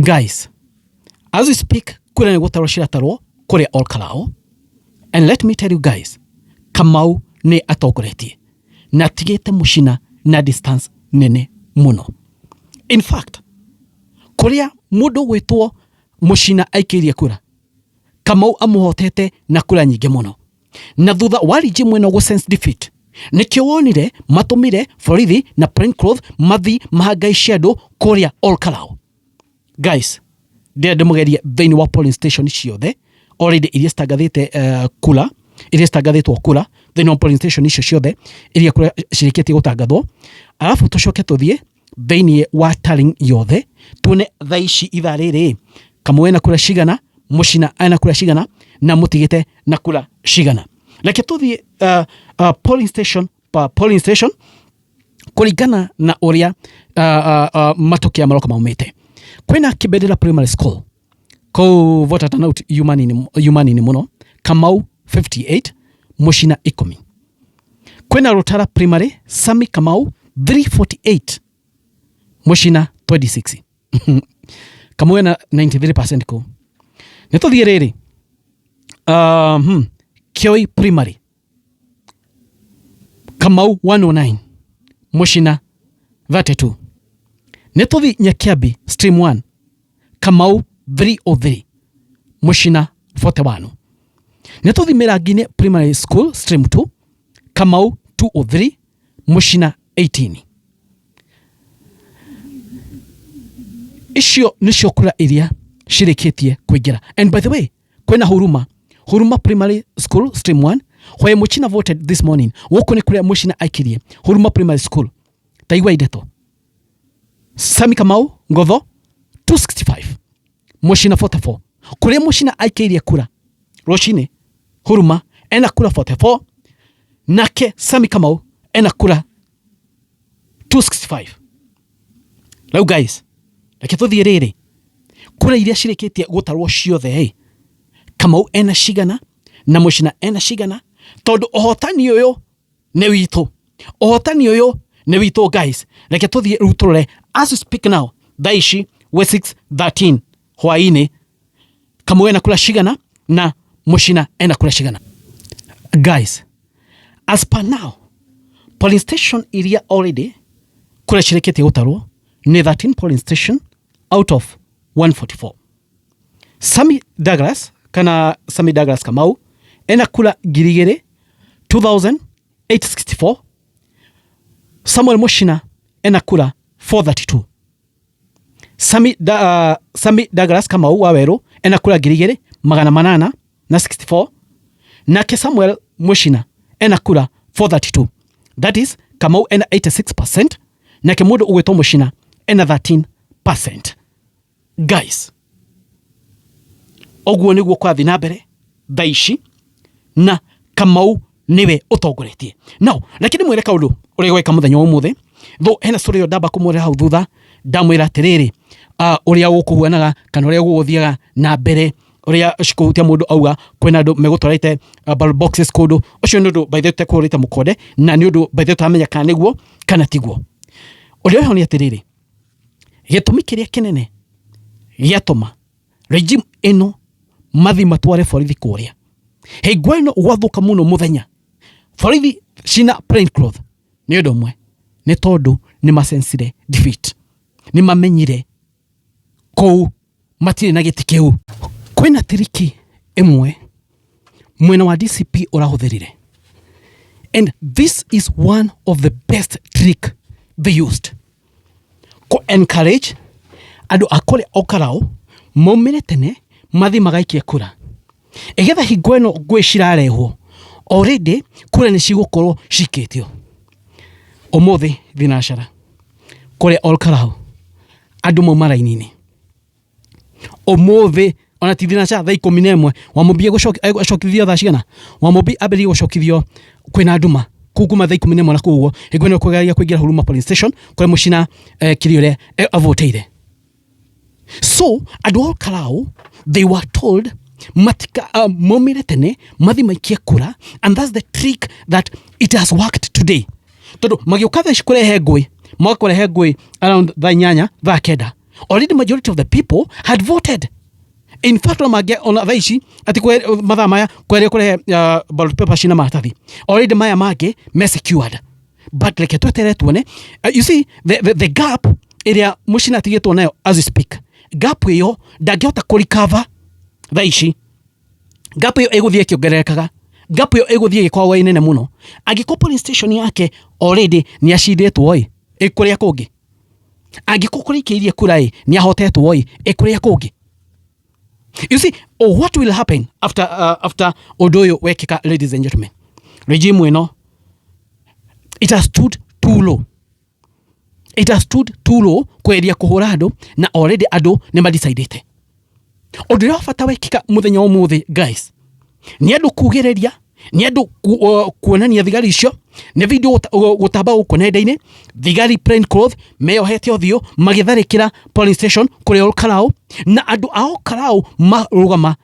Guys, as we speak, kura nĩ gũtarwo ciratarwo kũrĩa Ol Kalou. And let me tell you guys, Kamau nĩ atongoretie na atigĩte Mũcina na distance nene mũno. In fact, kũrĩa mũndũ gwĩtwo Mũcina aikĩirie kura, Kamau amũhotete na kura nyingĩ mũno. Na thutha wa regime ĩno gũ sense defeat, nĩkĩo wonire matũmire borithi na plain clothes mathi mahangaice andũ kũrĩa Ol Kalou. Guys, ndĩrenda ndĩmũgerie thĩinĩ wa polling station ciothe already iria citangathĩte kura, iria citangathĩtwo kura thĩinĩ wa polling station icio ciothe iria kura cirĩkĩtie gũtangathwo, arabu tũcoke tũthiĩ thĩinĩ wa tallying yothe tuone thaa ici ithaa rĩrĩ Kamau ena kura cigana, Mũcina ena kura cigana na mũtigĩte na kura cigana. Reke tũthiĩ polling station pa polling station kũringana na ũrĩa matokeo maroka maumĩte. Kwĩna Kibendera Primary School kũu voter turnout yuma nini mũno, Kamau 58, Mũcina 10. Kwĩna Rũtara Primary, Sami Kamau 348, Mũcina 26. Kamau ena 93% kũu. Nĩ tũthiĩ rĩrĩ, Kioi Primary, Kamau 109, Mũcina 32. Nĩ tũthiĩ Nyakiambi Stream 1, Kamau 303, Mũcina 41. Nĩ tũthiĩ Mĩrangi-inĩ Primary School Stream 2, Kamau 203, Mũcina 18. Icio nĩcio kura iria cirĩkĩtie kũingĩra. And by the way, kwĩna Huruma, Huruma Primary School Stream 1, where Mũchina voted this morning. Gũkũ nĩ kũrĩa Mũchina aikirie, Huruma Primary School. Ta igua ndeto. Sami Kamau Ngotho 265, Mũchina 44. Kũrĩa Mũchina aikĩirie kura rũcinĩ, Huruma ena kura 44, nake Sami Kamau ena kura 265. Rĩu guys, reke tũthiĩ rĩrĩ, kura iria cirĩkĩtie gũtarwo ciothe ĩ, Kamau ena cigana na Mũcina ena cigana, tondũ ũhotani ũyũ nĩ witũ, ũhotani ũyũ nĩ witũ guys. Reke tũthiĩ rĩu tũrore as we speak now, thaa ici we 6:13 hwaĩ-inĩ, Kamau ena kura cigana na Mũcina ena kura cigana. Guys, as per now, polling station iria already kura cirĩkĩtie gũtarwo nĩ 13 polling station out of 144. Sami Douglas kana Sami Douglas Kamau ena kura 2000, 2864. Samuel Mushina ena kura 432. Sami Douglas Kamau wa Werũ ena kura 2864, nake Samuel Mushina ena kura 432. That is, Kamau ena 86%, nake mũndũ ũgwĩtwo Mushina ena 13%. Guys, ũguo nĩguo kwathiĩ na mbere thaa ici, na Kamau nĩwe ũtongoretie. Now reke ndĩmwĩre kaũndũ ũrĩa gweka mũthenya wa ũmũthĩ. Though hena story ĩyo ndamba kũmwĩra hau thutha, ndamwĩra atĩrĩrĩ, ũrĩa gũkũhuanaga kana ũrĩa gũgũthiaga na mbere, ũrĩa cikũhutia mũndũ auga kwĩna andũ megũtwarĩte ballot boxes kũndũ. Ũcio nĩ ũndũ by the way tũtekũhũrĩte mũkonde, na nĩ ũndũ by the way tũramenya kana nĩguo kana tiguo. Ũrĩa wĩho nĩ atĩrĩrĩ, gĩtũmi kĩrĩa kĩnene gĩatũma regime ĩno mathi matware borithi kũrĩa hingo ĩno gwathũka mũno mũthenya, borithi cina plain cloth, nĩ ũndũ ũmwe, nĩ tondũ nĩ masensire defeat, nĩ mamenyire kũu matirĩ na gĩtĩ kĩu. Kwĩna tiriki ĩmwe mwena wa DCP ũrahũthĩrire, and this is one of the best trick they used kũ encourage andũ a kũrĩa Olkalou maumĩre tene mathiĩ magaikie kura, ĩgetha hingo ĩno ngũĩ cirarehwo already kura nĩ cigũkorwo cikĩtio. Ũmũthĩ thinacara kũrĩa Olkalou andũ mauma raini-inĩ ũmũthĩ, ona ti thinacara, thaa 11. Wamũmbi acokithio thaa cigana? Wamũmbi ambĩrĩrie gũcokithio kwĩna nduma kũu kuma thaa 11 na kũu ũguo, hingo ĩno kũgeria kũingĩra Huruma polling station kũrĩa Mũcina kĩrĩa ũrĩa avotĩire. So andũ a Olkalou, they were told matika maumĩre tene mathi maikie kura, and that's the trick that it has worked today, tondũ magĩũka thaa ici kũrehe ngũĩ, moka kũrehe ngũĩ around thaa 8, thaa 9. Already majority of the people had voted. In fact, ona mangĩ ona thaa ici atĩ mathaa maya kweria kũrehe ballot paper cina maratathi, already maya mangĩ me secured, but reke tweterere tuone. You see the gap ĩrĩa Mũcina atigĩtwo nayo as we speak, gap ĩyo ndangĩhota kũrecover thaa ici. Gap ĩyo ĩgũthiĩ ĩkĩongererekaga, gap ĩyo ĩgũthiĩ ĩgĩkoragwo ĩ nene mũno. Angĩkorwo polling station yake already nĩ acindĩtwo ĩ, ĩ kũrĩa kũngĩ? Angĩkorwo kũrĩa ikĩirie kura ĩ nĩ ahotetwo ĩ, ĩ kũrĩa kũngĩ? You see, oh, what will happen after ũndũ ũyũ wekĩka? Ladies and gentlemen, regime ĩno, it has stood too low, it has stood too low kweria kũhũra andũ, na already andũ nĩ madecidĩte. Ũndũ ũrĩa wa bata wekĩka mũthenya wa ũmũthĩ, guys, nĩ andũ kugĩrĩria, nĩ andũ kuonania thigari icio. Nĩ video gũtamba gũkũ nenda-inĩ, thigari plain cloth meyohete ũthiũ magĩtharĩkĩra polling station kũrĩa Olkalou, na andũ a Olkalou marũgama.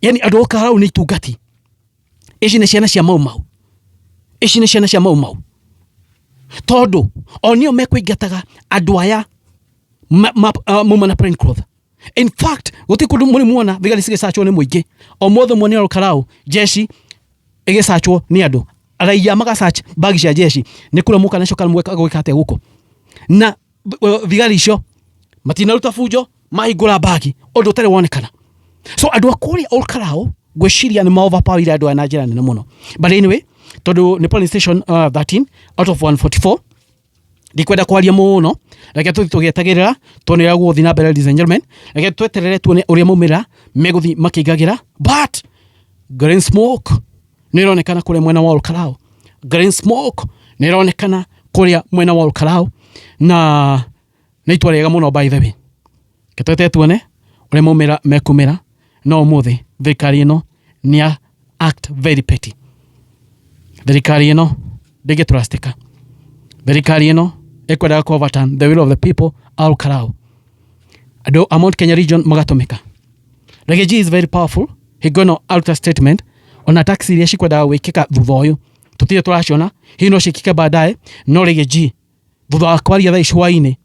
Yani andũ a Olkalou nĩ itungati ici, nĩ ciana cia Mau Mau, ici nĩ ciana cia Mau Mau, tondũ o nĩo mekũingataga andũ aya mauma na plain cloth. In fact, gũtirĩ kũndũ mũrĩ muona thigari cigĩcachwo nĩ mũingĩ. O mothe muone Olkalou jeshi ĩgĩcachwo nĩ andũ, raia magacach bagi cia jeshi nĩ kũrĩa mũka nacio kana mweka gwĩka atĩa gũkũ na thigari icio matinaruta bunjo, mahingũra bagi, ũndũ ũtarĩ wonekana. So andũ a kũrĩa Olkalou ngwĩciria nĩ ma-overpower andũ aya na njĩra nene mũno. But anyway, tondũ nĩ polling station 13 out of 144, ndikwenda kwaria mũno. Reke tũthiĩ tũgĩetagĩrĩra tuone ũrĩa gũgũthiĩ na mbere. Ladies and gentlemen, reke tweterere tuone ũrĩa maumĩrĩra megũthiĩ makĩingagĩra, but green smoke nĩ ĩronekana kũrĩa mwena wa Olkalou, green smoke nĩ ĩronekana kũrĩa mwena wa Olkalou, na nĩ itua rĩega mũno, by the way. Reke tweterere tuone ũrĩa maumĩra mekumĩra. No ũmũthĩ thirikari ĩno nĩ ya act very petty. Thirikari ĩno ndĩngĩtrustika. Thirikari ĩno ĩkwendaga kũ overturn the will of the people. Olkalou, andũ a Mount Kenya region magatũmĩka. Riggy G is very powerful. Hingo ĩno aruta statement, ona tax iria cikwendaga gwĩkĩka thutha ũyũ tũtirĩ tũraciona, hihi no ciĩkĩke baadaye. No Riggy G thutha wa kwaria thaa ici hwainĩ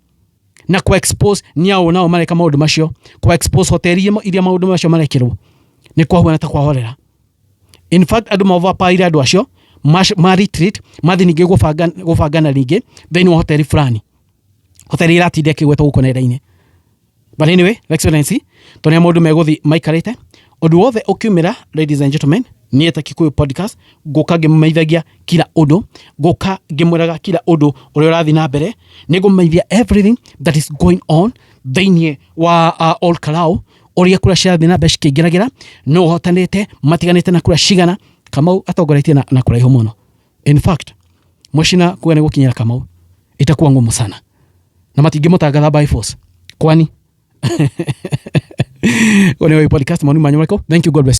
na ku expose nĩ ao nao mareka maũndũ macio, ku expose hoteli iria maũndũ macio marekĩrwo, nĩ kwahuana ta kwahorera. In fact, andũ maoverpower andũ acio ma retreat, mathiĩ ningĩ gũbangana rĩngĩ thĩinĩ wa hoteli fulani, hoteli ĩratinda ĩkĩgwetwo gũkũ nenda-inĩ. But anyway, Excellency, tondũ maũndũ megũthiĩ maikarĩte, ũndũ wothe ũkiumĩra, ladies and gentlemen, niĩ ta Kikuyu Podcast ngũka ngĩmũmenyithagia kila ũndũ, ngũka ngĩmwĩraga kila ũndũ ũrĩa ũrathiĩ na mbere. Nĩ ngũmũmenyithia everything that is going on thĩinĩ wa Olkalou, ũrĩa kura cirathiĩ na mbere cikĩingĩragĩra, no ũhotanĩte matiganĩte na kura cigana. Kamau atongoretie na kũraihu mũno. In fact, Mũcina kuga nĩ gũkinyĩra Kamau itakuwa ngumu sana na matingĩmũtangatha by force. Kwani ũyũ nĩ podcast, maoni manyu marĩkũ? Thank you, God bless.